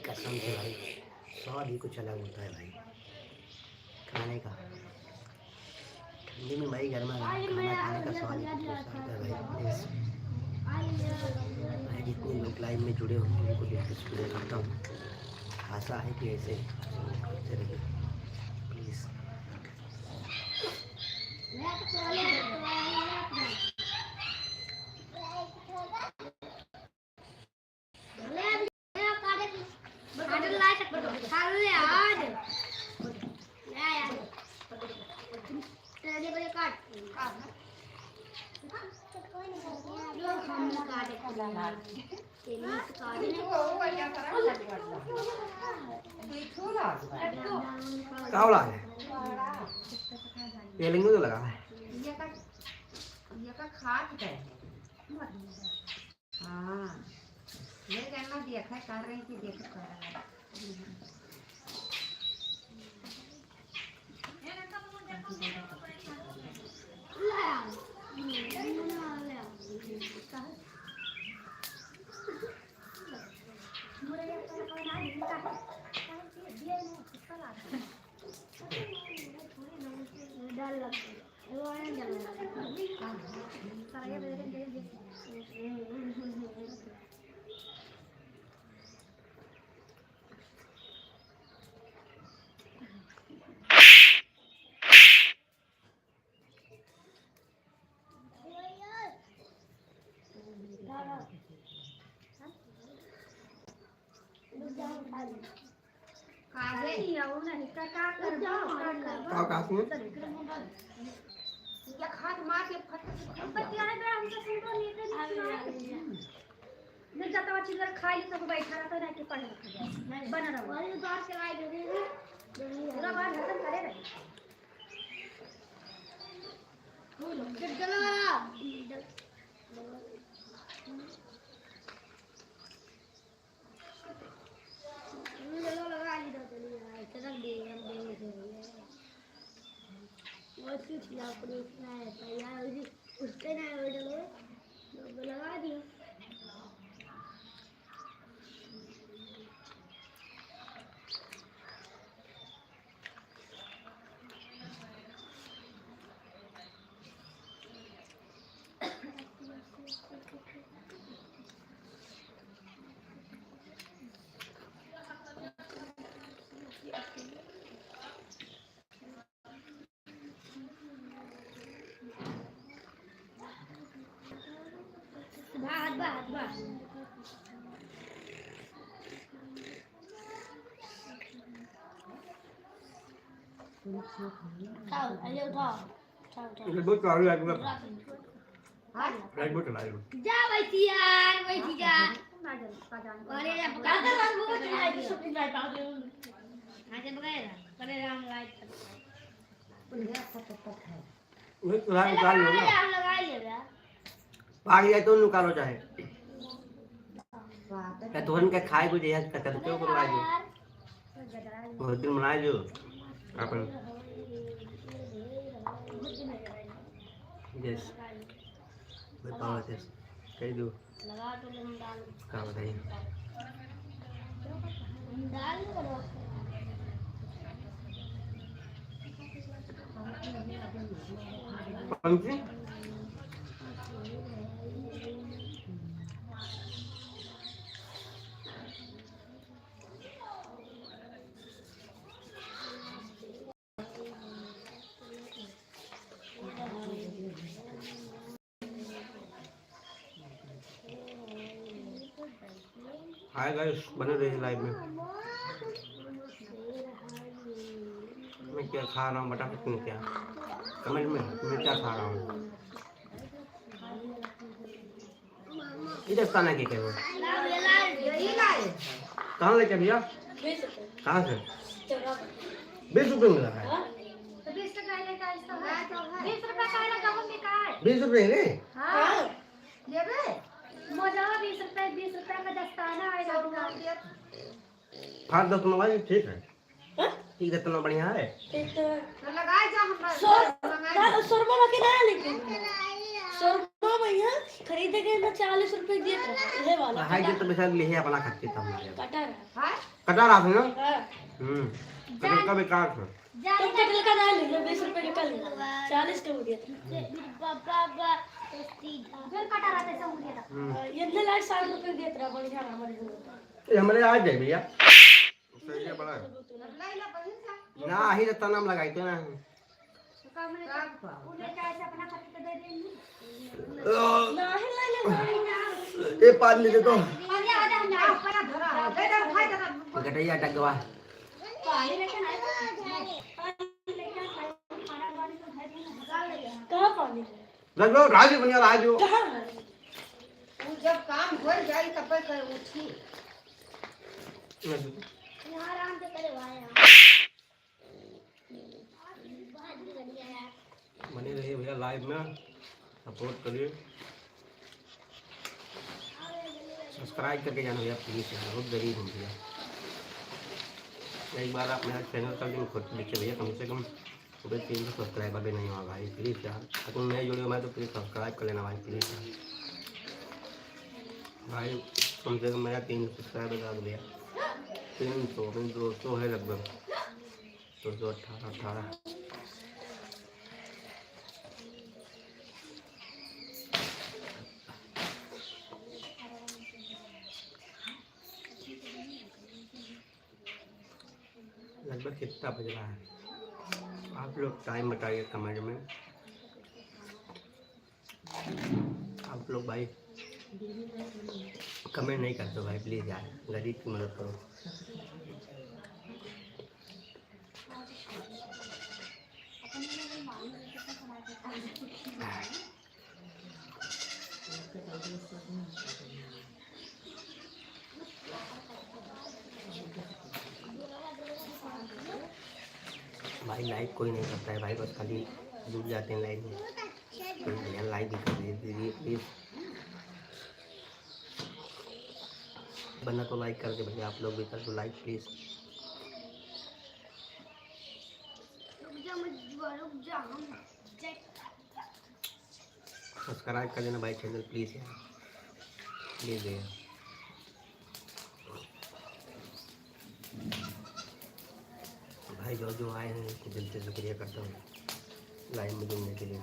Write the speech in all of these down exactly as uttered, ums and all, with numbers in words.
कसम से भाई, स्वाद ही कुछ अलग होता है भाई खाने का। ठंडी में भाई गर्मा गर्म खाना खाने का स्वाद ही कुछ दूसरा होता है भाई। Please, भाई जितने लोग live में जुड़े हो उनको request करता हूँ, आशा है कि ऐसे करते रहिए please। का होला है? ये लिंगो तो लगा है। ये का, ये का खात है। हाँ, ये कहना देखा कर रही थी, देख कर। डर लगता है। काहे नहीं आओ ना, इसका का करबो, का करबो? का कहत हूँ? क्या खात मार के फट से बतियाए बे, हमसे सुनबो नहीं, इतने नहीं सुनाए। नहीं जाता, चिल्लर खाई तो बैठा रहता ना कि पढ़े। बना रहो। वही बात चलाई दे रहे हैं। पूरा बात खत्म करे रहे। वो चीज ना, अपनी इतना है, तैयार हो गई, उसके ना हो जाओ, लगा दियो। भात, भात, भात। खाओ, अरे उठाओ। उठाओ, उठाओ। ये बहुत सारी लाइट में। हाँ? लाइट बहुत चला है। जा बैठी यार, बैठी जा। अरे यार, पका दे, बहुत लाइट है। आगे बगाएगा। अरे राम लाइट। उहे तो रात निकाल लो ना। लगा ले, लगा ले बे। पानी है तो निकालो चाहे। क्या तुहन के खाए को जे है, कचर क्यों को बनाए जो? बहुत दिन बनाए जो। अपन। Yes। बताओ, yes। कह दो। लगा तो ले हम दाल। का बताई? हम दाल नहीं करवा। कौन सी? Hi guys, बने रहिए live में। मैं क्या खा रहा हूँ, बता सकते हैं क्या? Comment में मैं क्या खा रहा हूँ। इधर खाना के क्या हुआ? कहाँ लेके भैया? कहाँ से? बीस रुपये मिला है। तो बीस रुपये लेके आई तो है। बीस रुपये का है, गहूँ बिका है। बीस रुपये है? हाँ। लेबे? मोजवा बीस रुपये, बीस रुपये का दस्ताना है, गहूँ। फाड़ दो तो मोबाइल, ठीक है। हाँ? ठीक है, इतना बढ़िया है। ठीक है। तो लगाए जा, हम सर, मंगाए जा। सर, सर, बोला कि नहीं लेके? सरसों भैया खरीदे के ना चालीस रुपए दिए थे, ये वाला। हाय, जो तो बेचारे लिए अपना खाते था हमारे। कटा रहा। कटा रहा था ना? हाँ। हम्म। कटा का बेकार था। तुम कटल का ना ले लो, बीस रुपए का ले लो। चालीस के हो गया था। बाबा, बाबा, तो सीधा। जो कटा रहा था, सब हो गया था। हम्म। ये ले लाए, साठ रुपए दिए थे, बढ़िया हमारे घर। ये हमारे आ जाए भैया। सही है, बड़ा है। ना, ही तो तनाम लगाई तो ना। ए, पानी दे दो। गटैया अटक गवा। कहाँ पानी? रख लो, राजू भैया, राजू। कहाँ? वो जब काम हो जाए, तब कर उठी। यहाँ आराम से करे भाई, यहाँ। बने रहिए भैया live में, support करिए, subscribe करके जाना भैया please यार, बहुत गरीब हूँ भैया। एक बार आप मेरा channel का link खोल के देखिए भैया, कम से कम पूरे तीन सौ subscriber भी नहीं हुआ भाई, please यार, अगर नए जुड़े हो मैं तो please subscribe कर लेना भाई, please यार। भाई कम से कम मेरा तीन सौ subscriber आ गया, तीन सौ, अभी दो सौ है लगभग। तो जो अठारह, अठारह। लगभग कितना बज रहा है? आप लोग time बताइए comment में। आप लोग भाई comment नहीं करते हो भाई, please यार, गरीब की मदद करो। भाई like कोई नहीं करता है भाई, बस खाली जुड़ जाते हैं live में। तो भैया like भी कर दीजिए please। बना तो like कर दे भैया, आप लोग भी कर दो like please। रुक जा, मत जुआ, रुक जा, हम subscribe कर देना भाई channel please यार, please भैया। भाई जो जो आए हैं उनको दिल से शुक्रिया करता हूँ live में जुड़ने के लिए।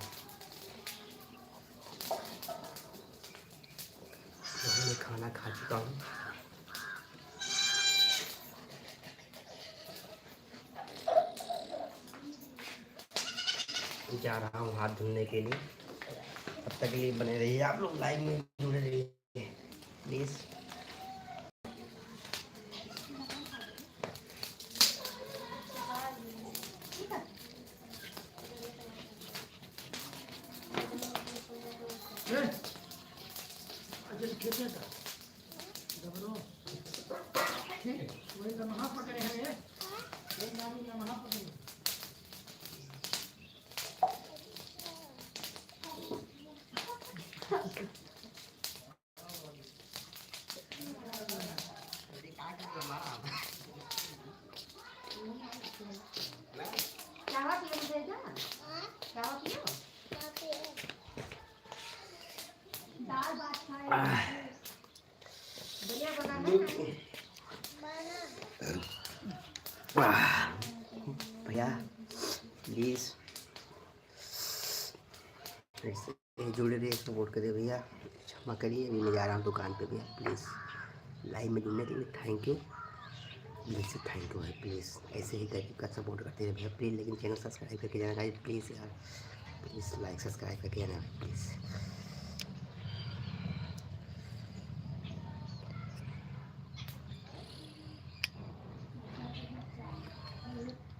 भाई मैं खाना खा चुका हूँ। जा रहा हूँ हाथ धुलने के लिए, तब तक के लिए बने रहिए आप लोग live में जुड़े रहिए please। चावा पियो, मुझे जा। चावा पियो। दाल भात खाए। आह, भैया, please, ऐसे ही जुड़े रहिए, support करिए भैया। क्षमा करिए, अभी मैं जा रहा हूँ दुकान पे भैया, please। Live में जुड़ने के लिए thank you, दिल से thank you है। Please, ऐसे ही गरीब का support करते रहिए भैया, please। लेकिन channel subscribe करके जाना guys, please यार, please like subscribe करके जाना please।